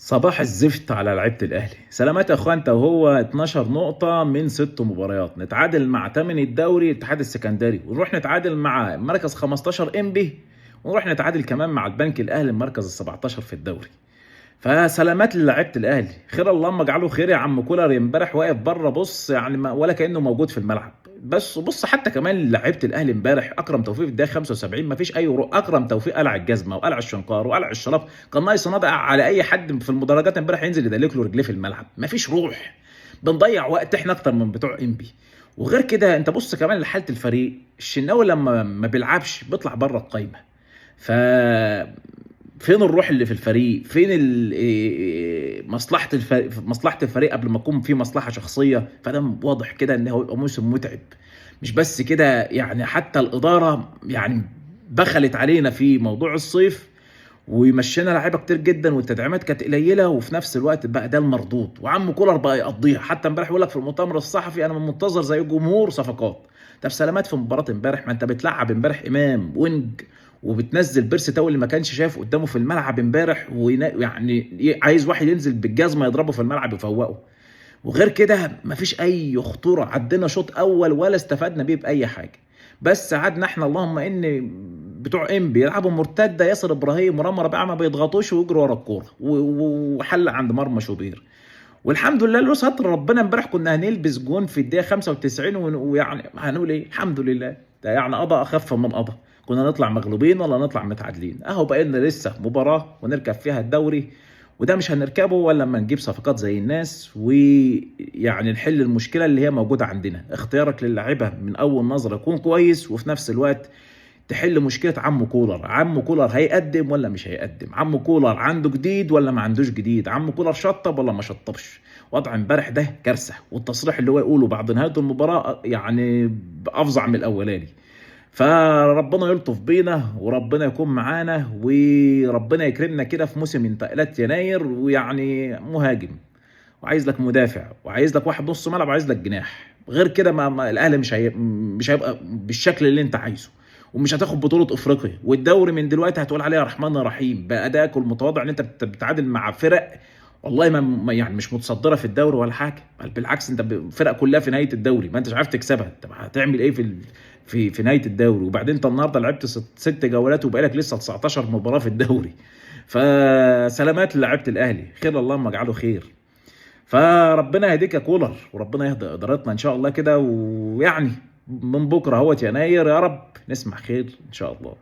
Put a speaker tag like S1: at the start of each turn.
S1: صباح الزفت على لعيبة الاهلي. سلامات يا اخوان، انت وهو 12 نقطة من 6 مباريات. نتعادل مع 8 الدوري الاتحاد السكندري، ونروح نتعادل مع مركز 15 انبي، ونروح نتعادل كمان مع البنك الاهلي المركز ال 17 في الدوري. فسلامات للاعيبه الاهلي، خير اللهم اجعله خير يا عم. كولر امبارح واقف بره، بص يعني ما ولا كانه موجود في الملعب. بس بص حتى كمان لعيبة الاهلي امبارح، اكرم توفيق في الدقيقة 75 ما فيش اي روح. اكرم توفيق قلع الجزمة وقلع الشنكار وقلع الشراب، كان ناقص نضع على اي حد في المدرجات امبارح ينزل يدلك له رجليه في الملعب. ما فيش روح، بنضيع وقت احنا اكتر من بتوع انبي. وغير كده انت بص كمان لحاله الفريق، الشناوي لما ما بيلعبش بيطلع بره القايمة. ف فين الروح اللي في الفريق؟ فين مصلحة الفريق؟ مصلحة الفريق قبل ما يكون في مصلحة شخصية. فده واضح كده ان هو يبقى موسم متعب. مش بس كده يعني، حتى الإدارة يعني بخلت علينا في موضوع الصيف ومشينا لعيبة كتير جدا، والتدعيمات كانت قليله، وفي نفس الوقت بقى ده المردود. وعم كولر بقى يقضيها. حتى امبارح يقول لك في المؤتمر الصحفي انا منتظر زي الجمهور صفقات. طب سلامات في مباراة امبارح، ما انت بتلعب امبارح امام wing وبتنزل بيرسي تاو اللي ما كانش شايف قدامه في الملعب امبارح، ويعني عايز واحد ينزل بالجزمه يضربه في الملعب يفوقه. وغير كده مفيش اي خطورة، عدينا شوط اول ولا استفدنا بيه باي حاجة. بس قعدنا احنا اللهم ان بتوع ام بيلعبوا مرتدة، ياسر ابراهيم ورامي ربيعة ما بيضغطوش ويجروا ورا الكورة وحل عند مرمى شوبير. والحمد لله له ستر ربنا، امبارح كنا هنلبس جون في الدقيقة 95، ويعني هنقول ايه؟ الحمد لله، ده يعني قضى اخف من قضى. كنا نطلع مغلوبين ولا نطلع متعادلين. اهو بقينا لسه مباراة ونركب فيها الدوري، وده مش هنركبه ولا لما نجيب صفقات زي الناس ويعني نحل المشكلة اللي هي موجودة عندنا. اختيارك للاعيبه من اول نظره يكون كويس، وفي نفس الوقت تحل مشكلة عم كولر. عم كولر هيقدم ولا مش هيقدم؟ عم كولر عنده جديد ولا ما عندوش جديد؟ عم كولر شطب ولا ما شطبش؟ وضع امبارح ده كارثة، والتصريح اللي هو يقوله بعد نهاية المباراة يعني افظع من الاولاني. فربنا يلطف بينا وربنا يكون معانا وربنا يكرمنا كده في موسم انتقالات يناير. ويعني مهاجم، وعايز لك مدافع، وعايز لك واحد نص ملعب، وعايز لك جناح. غير كده ما الاهلي مش هيبقى بالشكل اللي انت عايزه، ومش هتاخد بطولة افريقيا والدوري من دلوقتي. هتقول عليها رحمن رحيم بأدائك المتواضع ان انت بتتعادل مع فرق والله ما يعني مش متصدرة في الدوري ولا حاجة، بل بالعكس انت فرق كلها في نهاية الدوري ما انتش عارف تكسبها. طب هتعمل ايه في في في نهاية الدوري؟ وبعدين انت النهارده لعبت 6 جولات وبقالك لسه 19 مباراة في الدوري. فسلامات للاعيبة الاهلي، خير اللهم اجعله خير. فربنا يهديك يا كولر، وربنا يهدي ادارتنا ان شاء الله كده. ويعني من بكره اهوت يناير يا رب نسمع خير ان شاء الله.